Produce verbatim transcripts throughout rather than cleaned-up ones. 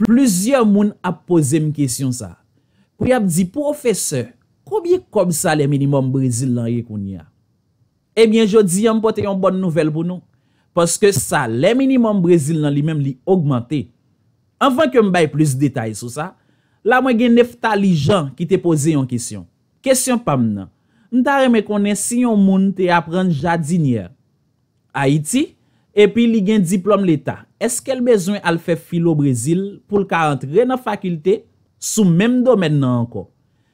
Plizyè moun ap poze m kesyon sa. Pou y ap di, pwofesè, konbyen kòb salè minimòm Brezil lan ye kounye a? Ebyen, jodi a, m pote yon bòn nouvèl pou nou. Paske salè minimòm Brezil lan li menm li ogmante. Anvan ke m bay plis detay sou sa, la mwen gen Neftali Jean ki te poze yon kesyon. Kesyon pa m nan, m ta renmen konnen si yon moun te aprann jadinyè Ayiti, epi li gen diplòm leta, èske l bezwen al fè filo Brezil pou l ka antre nan fakilte sou menm domèn nan ankò?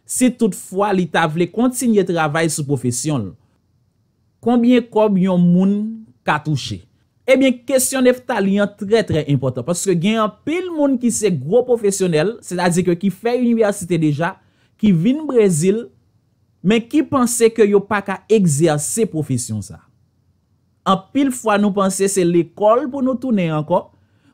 Si toutfwa li ta vle kontinye travay sou pwofesyon l, konbyen kòb yon moun ka touche? Ebyen, kesyon Neftali an trè, trè enpòtan, paske gen anpil moun ki se gwo pwofesyonèl, sètadi ke ki fè inivèsite deja, ki vin Brezil, men ki panse ke yo pa ka egzèse pwofesyon sa. Anpil fwa nou panse se lekòl pou nou tounen ankò,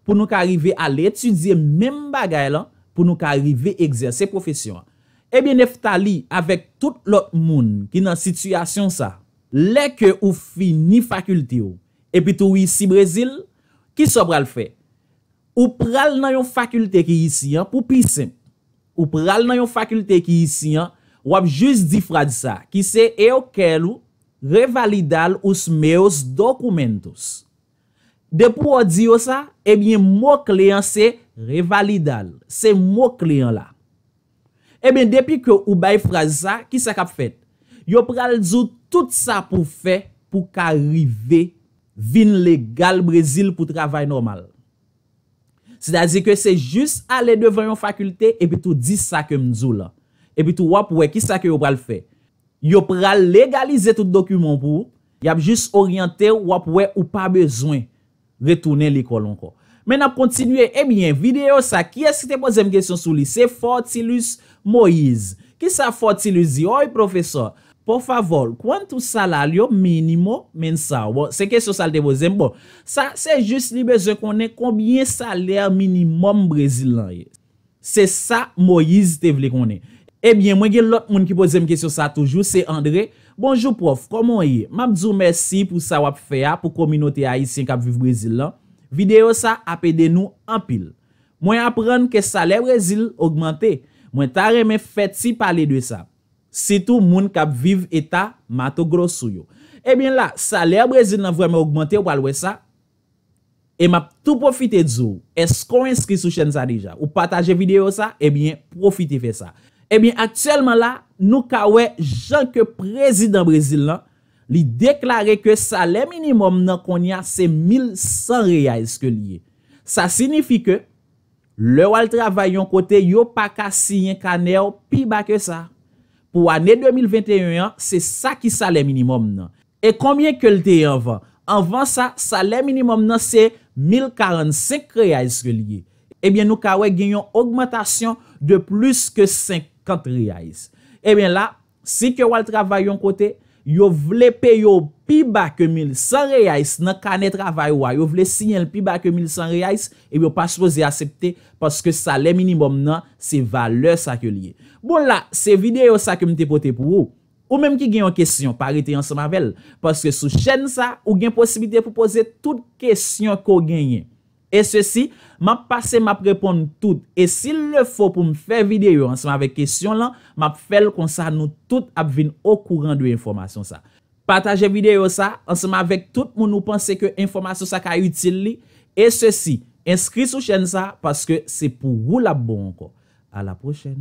pou nou ka rive al etidye menm bagay lan, pou nou ka rive egzèse pwofesyon an. Ebyen, Neftali, avèk tout lòt moun ki nan sitiyasyon sa, lè ke ou fini fakilte w, epi tou ou isi Brezil, kisa w pral fè? Ou pral nan yon fakilte ki isi an, pou pi senp. Ou pral nan yon fakilte ki isi an, w ap jis di fraz sa, ki se eu quero revalidar os meus documentos. Depi w di yo sa, ebyen, mo kle an se revalidar. Se mo kle an la. Ebyen, depi ke ou bay fraz sa, kisa k ap fèt? Yo pral di w tout sa pou w fè pou w ka rive vin legal Brezil pou travay nòmal. Sètadi ke se jis ale devan yon fakilte epi tou di sa ke m di w lan. Epi tou w ap wè kisa ke yo pral fè. Yo pral legalize tout dokiman w pou ou. Y ap jis oryante w, w ap wè ou pa bezwen retounen lekòl ankò. Men n ap kontinye. Ebyen, videyo sa, kiyès ki te poze m kesyon sou li? Se Fortilus Moïse. Kisa Fortilus di? Oi, profesor, por favor, quanto salário mínimo mensal? Bon, se kesyon sa l te poze m. Bon, sa, se jis li bezwen konnen konbyen salè minimòm Brezil lan ye. Se sa Moïse te vle konnen. Ebyen, mwen gen lòt moun ki poze m kesyon sa toujou, se André. Bonjou, pwòf, kòman w ye? M ap di w mèsi pou sa w ap fè a pou kominote ayisyen k ap viv Brezil lan. Videyo sa ap ede nou anpil. Mwen aprann ke salè Brezil ogmante. Mwen ta renmen fè ti pale de sa. Sitou moun k ap viv eta Mato Grosso yo. Ebyen la, salè Brezil lan vrèman ogmante, w pral wè sa. E m ap tou pwofite di w, èske w enskri sou chèn sa deja? Ou pataje videyo sa? Ebyen, pwofite fè sa. Ebyen, aktyèlman la, nou ka wè jan ke prezidan Brezil lan, li deklare ke salè minimòm nan kounye a se mil san reais ke li ye. Sa siyifi ke lè w al travay yon kote, yo pa ka siyen kanè w pi ba ke sa. Pou ane de mil venteyen an, se sa ki salè minimòm nan. E konbyen ke l te ye anvan? Anvan sa, salè minimòm nan se mil karannsenk reais ke li ye. Ebyen, nou ka wè gen yon ogmantasyon de plis ke senkant reais. Ebyen la, si ke w al travay yon kote, yo vle peye w pi ba ke mil san reais nan kanè travay ou a, yo vle siyen l pi ba ke mil san reais, ebyen, w pa sipoze aksepte, paske salè minimòm nan, se valè sa ke li ye. Bon, la, se videyo sa ke m te pote pou ou. Ou menm ki gen yon kesyon, pa rete ansanm avè l, paske sou chèn sa, ou gen posiblite pou poze tout kesyon ke w genyen. E sesi, m ap pase, m ap reponn tout. E si l le fo pou m fè videyo ansanm avèk kesyon lan, m ap fè l, konsa nou tout ap vin okouran de enfòmasyon sa. Pataje videyo sa ansanm avèk tout moun ou panse ke enfòmasyon sa ka itil li. E sesi, enskri sou chèn sa, paske se pou ou l ap bon ankò. A la pwochèn.